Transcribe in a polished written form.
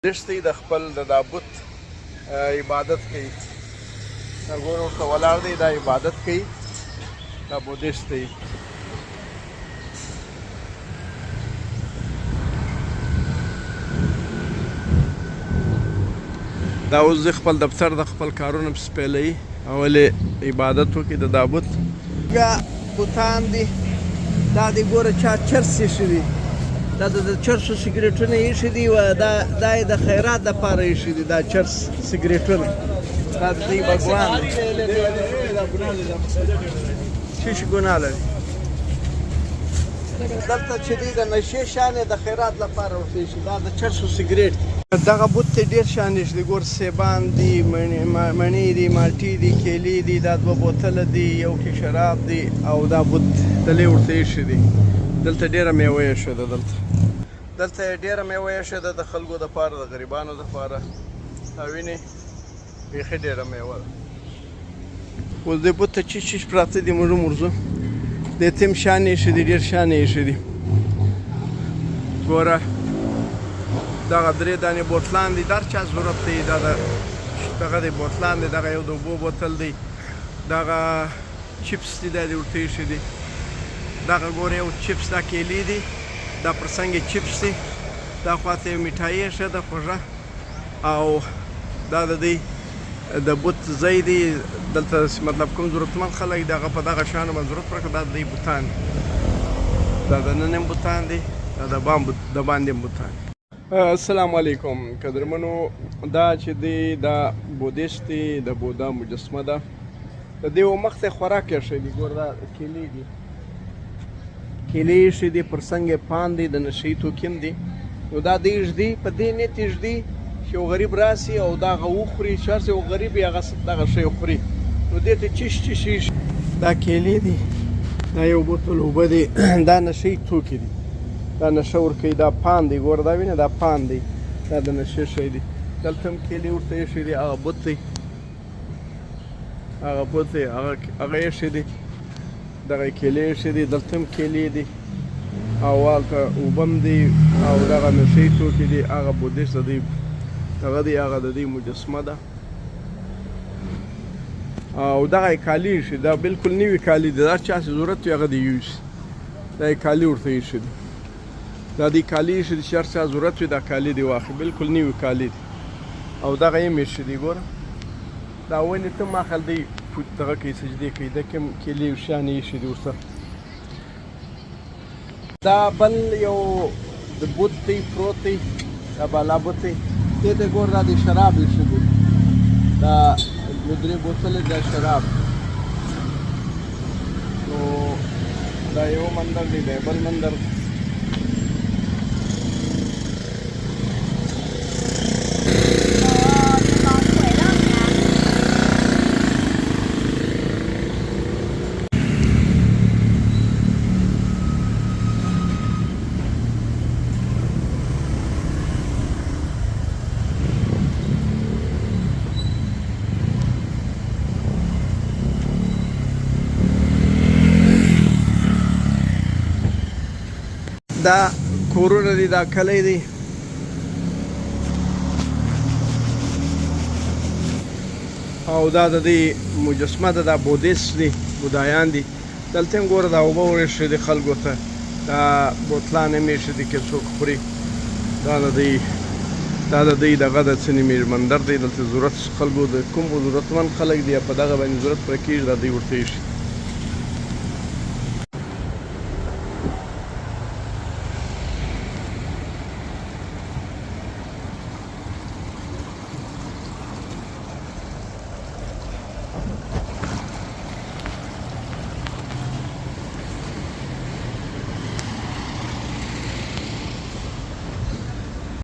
دشتي د خپل د دا بت عبادت کوي. دا ګوره ورته ولاړ دی، دا عبادت کوي، دا بودیست دی. دا اوس ځي خپل دفتر د خپل کارونه پسې پیلوي. اول یې عبادت وکړي د دا بت. دا بوتان دي، دا دی ګوره چا چرس ایښي دي، دا د چرسو سګریټونه ایښي دي، دا دا یې د خیرات دپاره ایښي دي، دا چرس سګریټونه. دا د دوی بګوان دی. څه شي ګناه لري؟ دلته چې دی د نشې شیان یې د خیرات لپاره ورته ایښي، دا د چرسو سګریټ دي. دغه بوت ته ډېر شیان ایښي دي، ګور سیبان دي، مڼې دي، مالټې دي، کیلې دي، دا دوه بوتله دي، یو کې شراب دي، او دا بوت دلې ورته ایښي دي. دلته ډېره میوه ایښې ده، دلته یې ډېره میوه ایښې ده د خلکو دپاره، د غریبانو دپاره. دا وینې بیخي ډېره میوه ده. اوس دې بت ته چیش چیش پراته دي، موږ هم ورځو. د یتیم شیان ایښي دي، ډېر شیان یې ایښي دي. ګوره دغه درې دانې بوتلان دي، در چا ضرورت دی. دا د دغه دی بوتلان دی، دغه یو د اوبو بوتل دی، دغه چپس دي، دا دې ورته ایښي دي. دغه ګوره یو چپس، دا کیلې دي، دا پر څنګ چپس دي، دا خواته یو میټایي ایښې ده خوږه. او دا د دی د بت ځای دی. دلته مطلب کوم ضرورتمند خلک دی، هغه په دغه شیانو باندې ضرورت پوره کړي. دا د دی بتان دي، دا د نن هم بتان دي، دا د د باندې هم بتان دي. السلام علیکم قدرمنو. دا چې دی دا بودیست دی، د بودا مجسمه ده. د دې مخ ته خوراک ایښی دی. ګوره دا کیلې دي، کیلې ایښې دي، پر څنګ یې پان دی، د نشه یي توکي هم دي. نو دا دی ږدي، په دې نیت یې ږدي چې یو غریب راسي او دا هغه وخوري، چې هر څه یو غریب یې هغه دغه شی خوري. نو دې ته چش چش ایښي. دا کیلې دي، دا یو بوتل اوبه دي، دا نشه یي توکي دي، دا نشه ورکوي. دا پان دی، ګوره دا وینې، دا پان دی، دا د نشې شی دی. دلته هم کیلې ورته ایښې دي. هغه بت دی، هغه بت دی، هغه ایښې دي، دغه کیلې ایښې دي. دلته هم کیلې دي او هلته اوبه هم دي او دغه نشه یي توکي دي. هغه بودیست د دوی هغه دی، هغه د دوی مجسمه ده. او دغه یې کالي ایښي، دا بالکل نوي کالي دي، دا چا چې ضرورت وي هغه دې یوسي. دا یې کالي ورته ایښي دي، دا دې کالي ایښي دي چې هر چا ضرورت وي دا کالي دې واخلي، بالکل نوي کالي دي. او دغه یې هم ایښي دي. ګوره دا ونې ته ماخل دی دغه کوي، سجدې کوي، د کوم کیلې او شیان یې ایښي دي ورته. دا بل یو د بت دی پروت دی، دا بالا بت دی. دې ته ګوره، دا د شراب ایښي دي، دا دوه درې بوتلې دا شراب. نو دا یو مندر دی، دا بل مندر. دا کورونه دي، دا کلی دی. او دا د دې مجسمه ده، دا بودیست دي، بودایان دي. دلته هم ګوره دا اوبه ورېښې دي خلکو ته، دا بوتلان هم ایښي دي که څوک خوري. دا د دوی دا د دوی دغه د څه نومېږي مندر دی. دلته ضرورت خلکو د کوم ضرورتمند خلک دي په دغه باندې ضرورت پوره کېږي، دا دوی ورته ایښي.